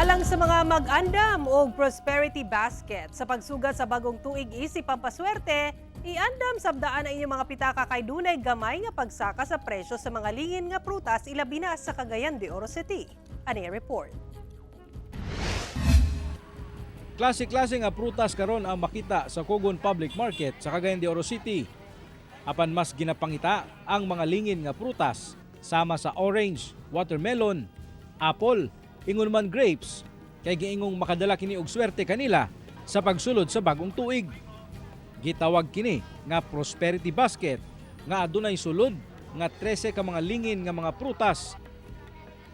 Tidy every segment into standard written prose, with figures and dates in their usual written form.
Alang sa mga mag-andam og prosperity basket sa pagsugat sa bagong tuig isip pampaswerte, iandam sabdaan ang inyong mga pitaka kay dunay gamay nga pagsaka sa presyo sa mga lingin nga prutas, ilabi na sa Cagayan de Oro City. Ani report. Klase-klase nga prutas karon ang makita sa Cogon Public Market sa Cagayan de Oro City. Apan mas ginapangita ang mga lingin nga prutas sama sa orange, watermelon, apple, ingon man grapes kay giingong makadala kini og swerte kanila sa pagsulod sa bagong tuig. Gitawag kini nga prosperity basket nga adunay sulod nga 13 ka mga lingin nga mga prutas.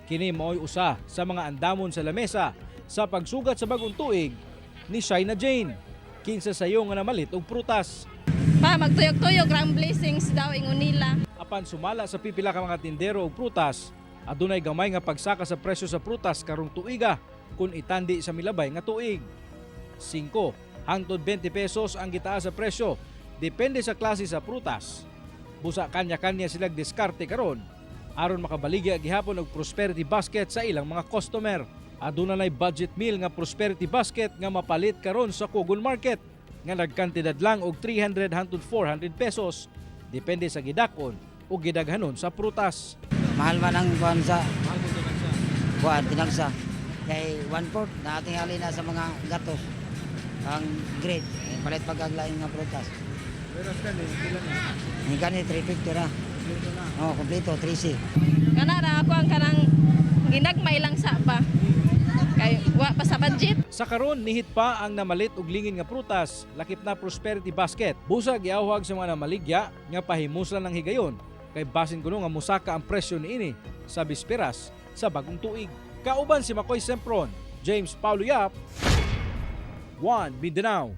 Kini mao'y usa sa mga andamon sa lamesa sa pagsugat sa bagong tuig ni Shaina Jane. Kinsa sayo nga namalit og prutas. Pa magtuyok-tuyok ra ang blessings daw, ingon nila. Apan sumala sa pipila ka mga tindero og prutas, adunay gamay nga pagsaka sa presyo sa prutas karong tuiga kung itandi sa milabay nga tuig. 5 hangtod 20 pesos ang gitaas sa presyo depende sa klase sa prutas. Busa kanya-kanya silag diskarte karon aron makabaligya gihapon og prosperity basket sa ilang mga customer. Aduna nay budget meal nga prosperity basket nga mapalit karon sa Cogon Market nga nagkantidad lang og 300 hangtod 400 pesos depende sa gidakon o gidaghanon sa prutas. Mahal man ang kuan sa kuan tinagsa. Kay 1/4 na ating na sa mga gatos. Ang grade, eh, palit pagkaglain nga prutas. Pero kani pila ni? Ang gani 350 ra. Oh, kompleto 3C. Kana ra ako ang kanang ginagmay lang sa pa. Kay wa pa sa budget. Sa karon nihit pa ang namalit og lingin nga prutas lakip na prosperity basket. Busa giawhag sa mga namaligya nga pahimuslan ng higayon kay basin kuno nga mosaka ang presyo niini sa bisperas sa bagong tuig. Kauban si Makoy Sempron, James Paulo Yap, One Mindanao.